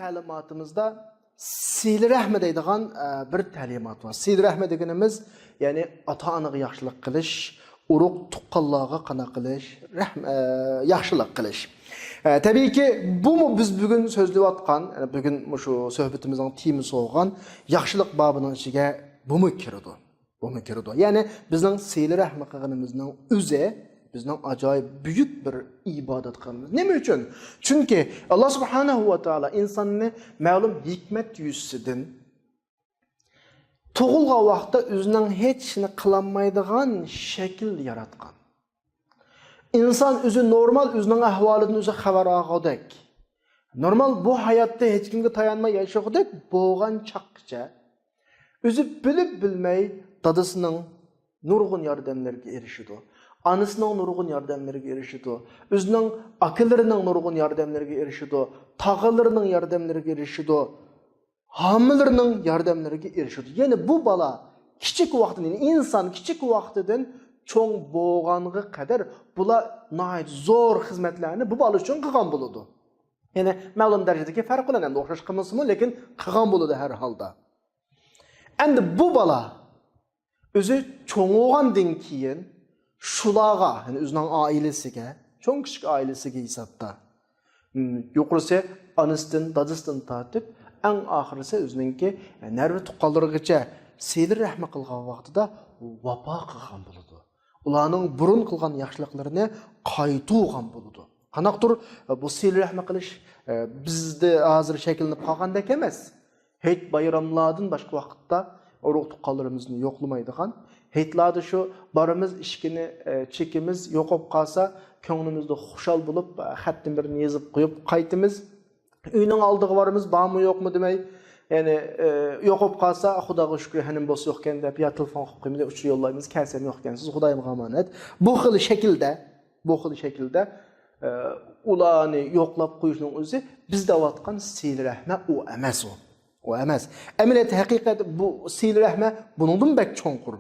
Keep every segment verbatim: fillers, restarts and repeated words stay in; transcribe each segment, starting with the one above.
تەلىماتىمىزدا سىلە رەھمە دەيدىغان، ئە، بىر تەلىمات بار. سىلە رەھمە دېگىنىمىز، يەنى ئاتا-ئانىغا ياخشىلىق قىلىش، ئۇرۇق-تۇغقانلارغا قانداق قىلىش، رەھم-، ئە، ياخشىلىق قىلىش. ئە، تەبىئىيكى، بۇمۇ بىز بۈگۈن سۆزلەۋاتقان، يەنى بۈگۈن مۇشۇ سۆھبىتىمىزنىڭ تېمىسى بولغان ياخشىلىق بابىنىڭ ئىچىگە بۇمۇ كىرىدۇ. بۇمۇ كىرىدۇ. يەنى بىزنىڭ سىلە رەھمە قىلغىنىمىزنىڭ ئۆزى بىزنىڭ ئاجايىپ بۈيۈك بىر ئىبادەت قىلغىنىمىز. نېمە ئۈچۈن؟ چۈنكى ئاللا سۇبھانەھۇ ۋە تائالا ئىنساننى مەلۇم ھېكمەت يۈزىسىدىن تۇغۇلغان ۋاقىتتا ئۆزىنىڭ ھېچ ئىشىنى قىلالمايدىغان شەكىلدە ياراتقان. ئىنسان ئۆزى نورمال، ئۆزىنىڭ ئەھۋالىدىن ئۆزى خەۋەر ئالغۇدەك، نورمال بۇ ھاياتتا ھېچكىمگە تايانماي ياشىغۇدەك بولغان چاغقىچە ئۆزى بىلىپ بىلمەي دادىسىنىڭ نۇرغۇن ياردەملىرىگە ئېرىشىدۇ. ئانىسىنىڭ نۇرغۇن ياردەملىرىگە ئېرىشىدۇ. ئۆزىنىڭ ئاكىلىرىنىڭ نۇرغۇن ياردەملىرىگە ئېرىشىدۇ. تاغىلىرىنىڭ ياردەملىرىگە ئېرىشىدۇ. ھامىلىرىنىڭ ياردەملىرىگە ئېرىشىدۇ. يەنى بۇ بالا كىچىك ۋاقتىدىن، يەنى ئىنسان كىچىك ۋاقتىدىن چوڭ بولغانغا قەدەر بۇلار ناھايىتى زور خىزمەتلەرنى بۇ بالا ئۈچۈن قىلغان بولىدۇ. يەنى مەلۇم دەرىجىدىكى پەرق بىلەن ئەمدى ئوخشاش قىلمىسىمۇ، لېكىن قىلغان بولىدۇ ھەر ھالدا. ئەمدى بۇ بالا ئۆزى چوڭ بولغاندىن كېيىن شۇلارغا، يەنى ئۆزىنىڭ ئائىلىسىگە، چوڭ كىچىك ئائىلىسىگە ھېسابتا، م، يۇقىرىسى ئانىسىدىن، دادىسىدىن تارتىپ، ئەڭ ئاخىرىسى ئۆزىنىڭكى نەۋرە تۇغقانلىرىغىچە سىلە رەھمە قىلغان ۋاقتىدا ۋاپا قىلغان بولىدۇ. ئۇلارنىڭ بۇرۇن قىلغان ياخشىلىقلىرىنى قايتۇرغان بولىدۇ. قانداقتۇر بۇ سىلە رەھمە قىلىش، ئە، بىزدە ھازىر شەكىللىنىپ قالغاندەك ئەمەس. ھېيت بايراملاردىن باشقا ۋاقىتتا ئۇرۇق-تۇغقانلىرىمىزنى يوقلىمايدىغان، ھېيتلاردا شۇ بارىمىز، ئىشىكنى، ئە، چېكىمىز، يوقاپ قالسا، كۆڭلىمىزدە خۇشال بولۇپ، ئە، خەتتىن بىرنى يېزىپ قويۇپ قايتىمىز. ئۆينىڭ ئالدىغا بارىمىز، بارمۇ يوقمۇ دېمەي، يەنى، ئە، يوقاپ قالسا، خۇداغا شۈكرى، ھېنىم بولسا يوقكەن دەپ، يا تېلېفون قىلىپ قويىمىز، يا ئۇچۇر يوللايمىز، كەلسەم يوقكەنسىز، خۇدايىمغا ئامانەت. بۇ خىل شەكىلدە، بۇ خىل شەكىلدە، ئە، ئۇلارنى يوقلاپ قويۇشنىڭ ئۆزى بىز دەۋاتقان سىلە رەھمە ئۇ ئەمەس ئۇ. ئۇ ئەمەس. ئەمەلىيەتتە، ھەقىقەت بۇ سىلە رەھمە بۇنىڭدىن بەك چوڭقۇر.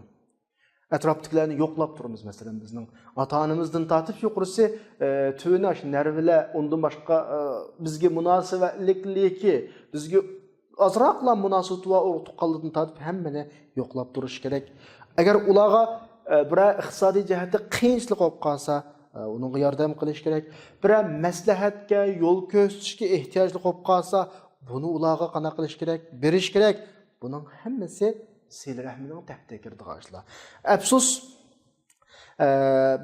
ئەتراپتىكىلەرنى يوقلاپ تۇرىمىز، مەسىلەن، بىزنىڭ ئاتا-ئانىمىزدىن تارتىپ يۇقىرىسى، ئە، تۆۋىنى ئاشۇ نەۋرىلەر، ئۇندىن باشقا، ئە، بىزگە مۇناسىۋەتلىكلىكى، بىزگە ئازراقلا مۇناسىۋىتى بار ئۇرۇق-تۇغقانلىرىدىن تارتىپ ھەممىنى يوقلاپ تۇرۇش كېرەك. ئەگەر ئۇلارغا، ئە، بىرەر ئىقتىسادىي جەھەتتە قىيىنچىلىق بولۇپ قالسا، ئە، ئۇنىڭغا ياردەم قىلىش كېرەك. بىرەر مەسلىھەتكە، يول كۆرسىتىشكە ئېھتىياجلىق بولۇپ قالسا، بۇنى ئۇلارغا قانداق قىلىش كېرەك؟ بېرىش كېرەك. بۇنىڭ ھەممىسى سىلە رەھمىنىڭ تەپتىگە كىرىدىغان ئىشلار. ئەپسۇس، ئە،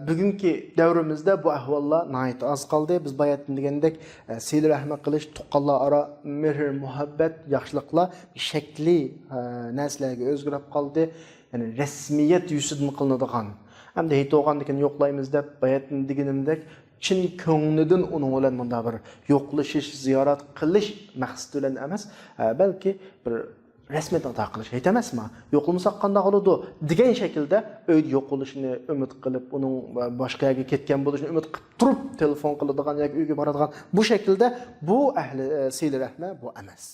بۈگۈنكى دەۋرىمىزدە بۇ ئەھۋاللار ناھايىتى ئاز قالدى. بىز باياتىن دېگەندەك، ئە، سىلە رەھمە قىلىش، تۇغقانلار ئارا مېھىر-مۇھەببەت، ياخشىلىقلار شەكلىي، ئە، نەرسىلەرگە ئۆزگىرىپ قالدى. يەنى رەسمىيەت يۈزىدىن قىلىنىدىغان. ئەمدى ھېيت بولغاندىن كېيىن يوقلايمىز دەپ، باياتىن دېگىنىمدەك، چىن كۆڭلىدىن ئۇنىڭ بىلەن مۇنداق بىر يوقلىشىش، زىيارەت قىلىش مەقسىتى بىلەن ئەمەس، ئە، بەلكى بىر رەسمىيەت ئادا قىلىش. ھېيت ئەمەسما؟ يوقلىمىساق قانداق بولىدۇ؟ دېگەن شەكىلدە ئۆيدە يوق بولۇشىنى ئۈمىد قىلىپ، ئۇنىڭ باشقا يەرگە كەتكەن بولۇشىنى ئۈمىد قىلىپ تۇرۇپ، تېلېفون قىلىدىغان ياكى ئۆيگە بارىدىغان بۇ شەكىلدە بۇ ئەھلى، ئە، سىلە رەھمە بۇ ئەمەس.